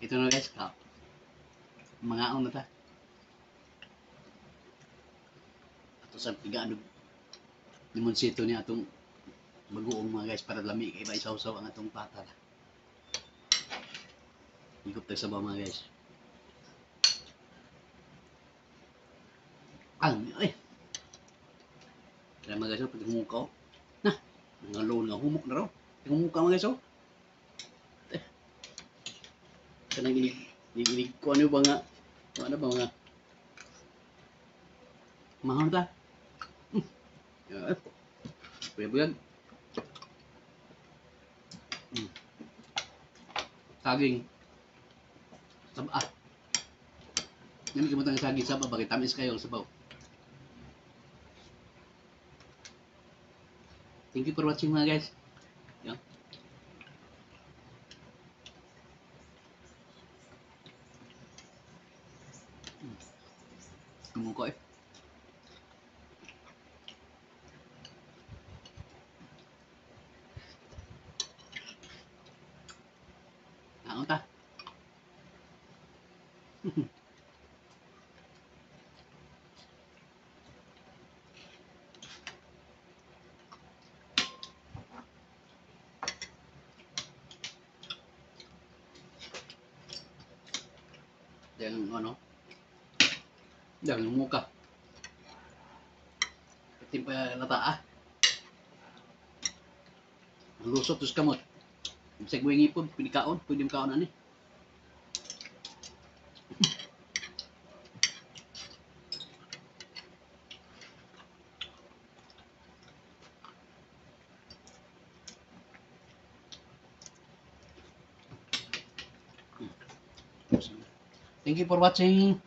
Ito na, guys, ka. Mga na ta. Ato sa pigaan limonsito ni atong bagoong, mga guys, para lami kay ba isaw-saw ang atong pata. Higop tayo sabaw, mga guys. Ang ay. Kaya, mga guys, oh, pati humuka oh. Na, mga loan nga humok na raw. Humuka, mga guys, oh. Eh. Kanang inig inig inig ko ano ba nga? Ano ba nga? Mahal ta. Yeah. Buyag. Saging. Saba. Nami kamo tang saging saba bakit tamis kayo ang sabaw. Thank you for watching, mga guys. Yeah. Tumuko eh. Naon ta? Then ano? Dahil muka. Pati pa lata ah. Ang lusot tus kamot. Bisag mo ngipon, pwede kaon, pwede kaon ani. Thank you for watching.